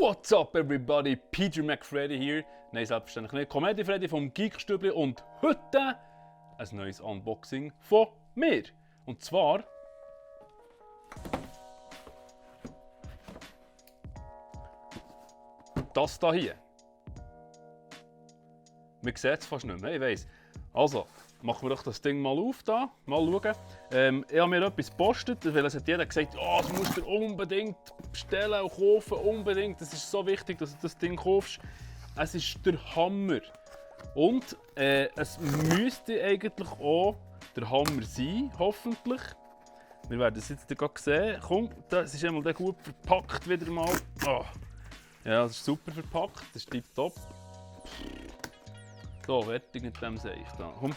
What's up everybody, Peter McFreddy hier. Nein, selbstverständlich nicht. Comedy Freddy vom Geekstübli und heute ein neues Unboxing von mir. Und zwar das hier. Man sieht es fast nicht mehr, ich weiss. Also, machen wir doch das Ding mal auf da, mal schauen. Ich habe mir etwas gepostet, weil es hat jeder gesagt, oh, das musst du unbedingt bestellen und kaufen, unbedingt. Das ist so wichtig, dass du das Ding kaufst. Es ist der Hammer. Und es müsste eigentlich auch der Hammer sein, hoffentlich. Wir werden es jetzt gerade sehen. Komm, das ist einmal gut verpackt wieder mal. Oh. Ja, das ist super verpackt, das ist tipptopp. So, fertig mit dem sehe ich da. Komm.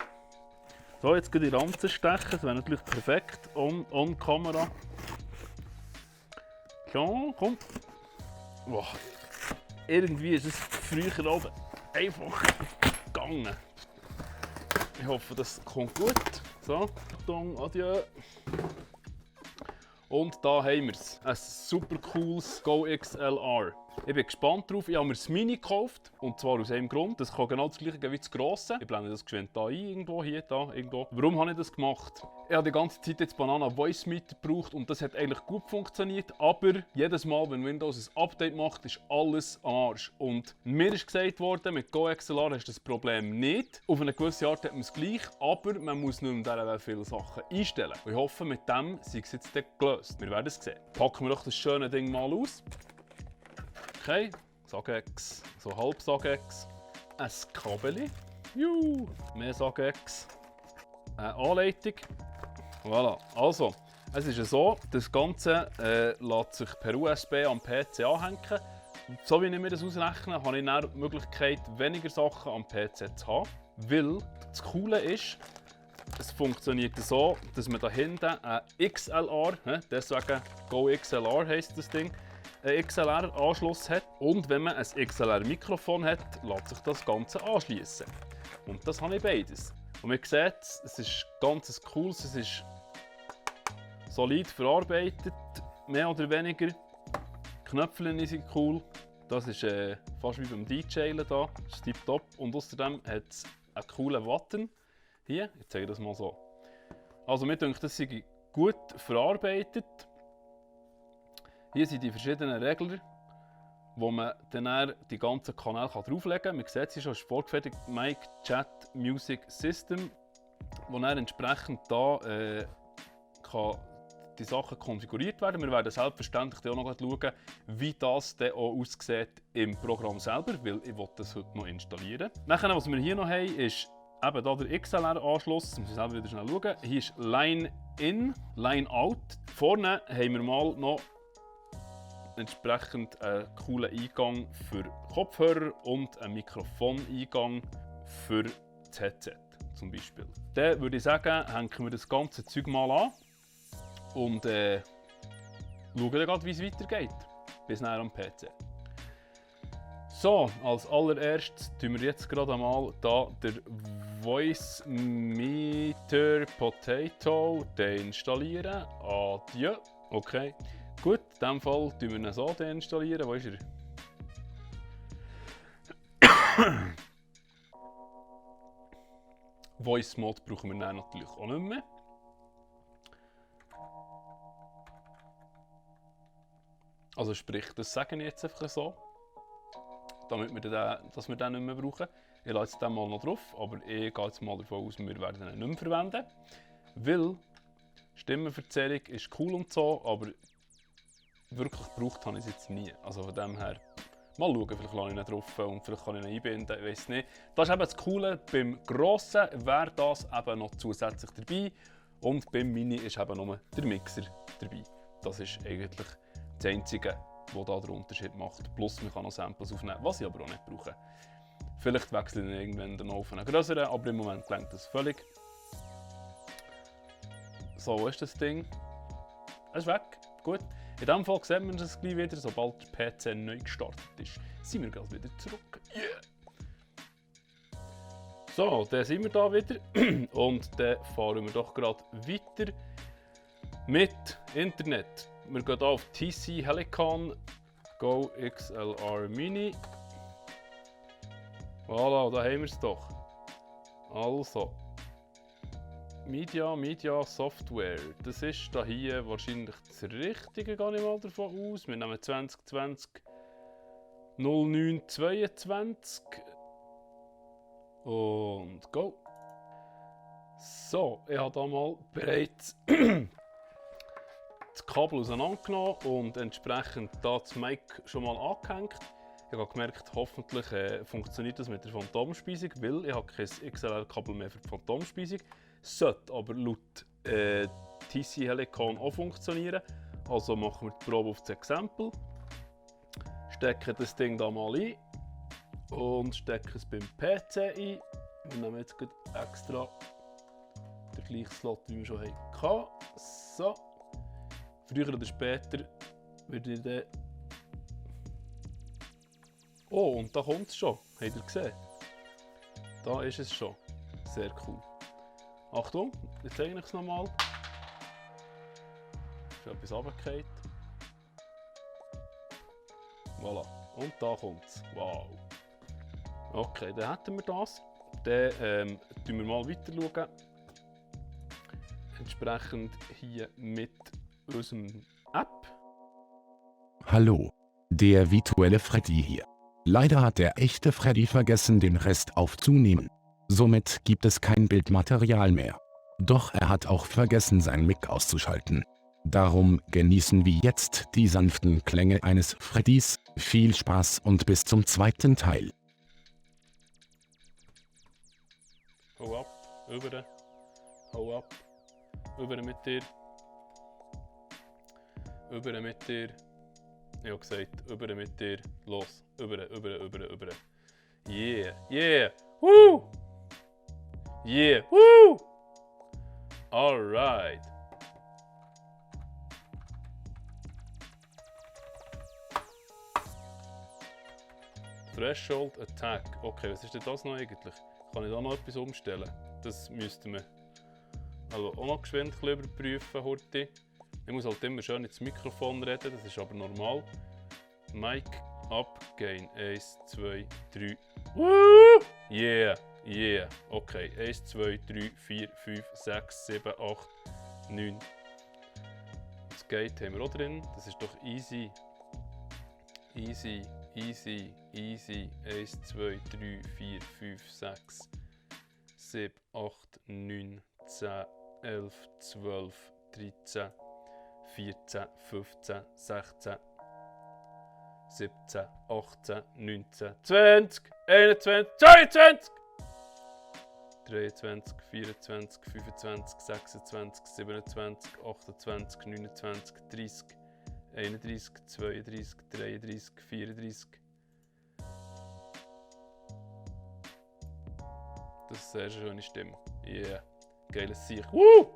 So, jetzt die Ranzen stechen, das wäre natürlich perfekt, on Kamera. Ja, komm. Wow. Irgendwie ist es früher oben einfach gegangen. Ich hoffe, das kommt gut. So, Achtung, adieu. Und da haben wir es. Ein super cooles Go XLR. Ich bin gespannt drauf. Ich habe mir das Mini gekauft. Und zwar aus einem Grund. Das kann genau das gleiche geben wie das Grosse. Ich blende das geschwind da ein, irgendwo, hier, da, irgendwo. Warum habe ich das gemacht? Ich habe die ganze Zeit jetzt Banana Voice Meter gebraucht und das hat eigentlich gut funktioniert. Aber jedes Mal, wenn Windows ein Update macht, ist alles am Arsch. Und mir ist gesagt worden, mit Go XLR hast du das Problem nicht. Auf eine gewisse Art hat man es gleich, aber man muss nur dieser viele Sachen einstellen. Und ich hoffe, mit dem sei es jetzt gelöst. Wir werden es sehen. Packen wir doch das schöne Ding mal aus. Okay, Sagex, so halb Sagex, ein Kabel, mehr Sagex, eine Anleitung. Voilà. Also, es ist so, das Ganze lässt sich per USB am PC anhängen. So wie ich mir das ausrechne, habe ich dann die Möglichkeit, weniger Sachen am PC zu haben. Weil das Coole ist, es funktioniert so, dass man da hinten ein XLR, deswegen Go XLR heisst das Ding, einen XLR-Anschluss hat. Und wenn man ein XLR-Mikrofon hat, lässt sich das Ganze anschließen. Und das habe ich beides. Und man sieht, es ist ganz cooles, es ist solid verarbeitet, mehr oder weniger. Die Knöpfe sind cool. Das ist fast wie beim DJen da. Das ist tipptopp. Und außerdem hat es einen coolen Button. Hier, ich zeige das mal so. Also mir denke, das ist gut verarbeitet. Hier sind die verschiedenen Regler, wo man dann die ganzen Kanäle drauflegen kann. Man sieht, es ist schon vorgefertigt Mic, Chat, Music System, wo dann entsprechend da kann die Sachen konfiguriert werden. Wir werden selbstverständlich auch noch schauen, wie das dann auch aussieht im Programm selber, weil ich das heute noch installieren. Nachher, was wir hier noch haben, ist eben da der XLR-Anschluss. Das muss ich selber wieder schnell schauen. Hier ist Line In, Line Out. Vorne haben wir mal noch entsprechend einen coolen Eingang für Kopfhörer und einen Mikrofoneingang für das Headset zum Beispiel. Dann würde ich sagen, hängen wir das ganze Zeug mal an und schauen dann, wie es weitergeht. Bis näher am PC. So, als allererstes tun wir jetzt gerade einmal da den Voice Meter Potato deinstallieren. Adieu. Okay. Gut, in diesem Fall tun wir ihn so deinstallieren. Wo ist er? Voice Mode brauchen wir dann natürlich auch nicht mehr. Also sprich, das sage ich jetzt einfach so, damit wir dass wir den nicht mehr brauchen. Ich lasse jetzt den mal noch drauf, aber ich gehe jetzt mal davon aus, wir werden ihn nicht mehr verwenden. Weil Stimmenverzerrung ist cool und so, aber wirklich gebraucht habe ich es jetzt nie. Also von dem her, mal schauen, vielleicht lasse ich ihn drauf und vielleicht kann ich ihn einbinden, ich weiß nicht. Das ist eben das Coole, beim Grossen wäre das eben noch zusätzlich dabei und beim Mini ist eben nur der Mixer dabei. Das ist eigentlich das Einzige, was da den Unterschied macht. Plus man kann noch Samples aufnehmen, was ich aber auch nicht brauche. Vielleicht wechsle ich ihn irgendwann dann auf einen größeren, aber im Moment reicht das völlig. So, wo ist das Ding? Es ist weg, gut. In diesem Fall sehen wir es gleich wieder, sobald der PC neu gestartet ist. Sind wir gerade wieder zurück. Yeah. So, dann sind wir da wieder und dann fahren wir doch gerade weiter mit Internet. Wir gehen hier auf TC Helicon Go XLR Mini. Voilà, da haben wir es doch. Also. Media Software. Das ist da hier wahrscheinlich das Richtige, gehe ich mal davon aus. Wir nehmen 2020 0922 und go. So, ich habe da mal bereits das Kabel auseinandergenommen und entsprechend da das Mic schon mal angehängt. Ich habe gemerkt, hoffentlich funktioniert das mit der Phantomspeisung, weil ich habe kein XLR-Kabel mehr für die Phantomspeisung. Sollte aber laut TC Helicon auch funktionieren. Also machen wir die Probe auf das Exempel. Stecken das Ding da mal ein und stecken es beim PC ein. Wir nehmen jetzt extra den gleichen Slot, wie wir schon hatten. So. Früher oder später wird ihr dann... Oh, und da kommt es schon. Habt ihr gesehen? Da ist es schon. Sehr cool. Achtung, jetzt zeige ich es nochmal. Ist etwas runtergefallen. Voilà. Und da kommt es. Wow. Okay, dann hätten wir das. Dann schauen wir mal weiter schauen. Entsprechend hier mit unserem App. Hallo, der virtuelle Freddy hier. Leider hat der echte Freddy vergessen, den Rest aufzunehmen. Somit gibt es kein Bildmaterial mehr. Doch er hat auch vergessen, sein Mic auszuschalten. Darum genießen wir jetzt die sanften Klänge eines Freddys. Viel Spaß und bis zum zweiten Teil. Hau ab, über, hau ab, über mit dir, über mit dir. Ich habe gesagt, über mit dir, los, über. Yeah, yeah, woo! Yeah, woo! Alright. Threshold Attack. Okay, was ist denn das noch eigentlich? Kann ich da noch etwas umstellen? Das müssten wir also auch noch geschwind überprüfen heute. Ich muss halt immer schön ins Mikrofon reden, das ist aber normal. Mic up, Gain 1, 2, 3. Woo! Yeah, yeah. Okay, 1, 2, 3, 4, 5, 6, 7, 8, 9. Das Gate haben wir auch drin, das ist doch easy. Easy, easy, easy. 1, 2, 3, 4, 5, 6, 7, 8, 9, 10, 11, 12, 13, 14, 15, 16, 17, 18, 19, 20, 21, 22, 23, 24, 25, 26, 27, 28, 29, 30, 31, 32, 33, 34. Das ist eine sehr schöne Stimme. Yeah. Geiles Sieg. Woo!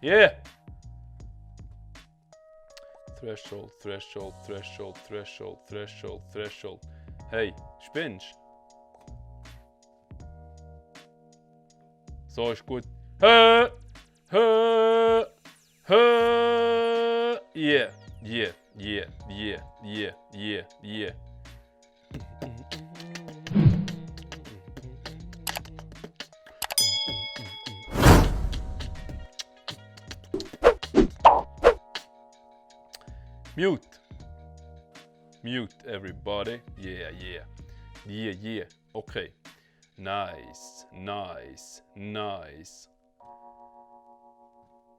Yeah! Threshold, Threshold, Threshold, Threshold, Threshold, Threshold. Hey, spinnst? So ist gut. Hö! Hö! Hö! Yeah! Yeah! Yeah! Yeah! Yeah! Yeah! Yeah! Mute. Mute everybody. Yeah, yeah. Yeah, yeah. Okay. Nice, nice, nice.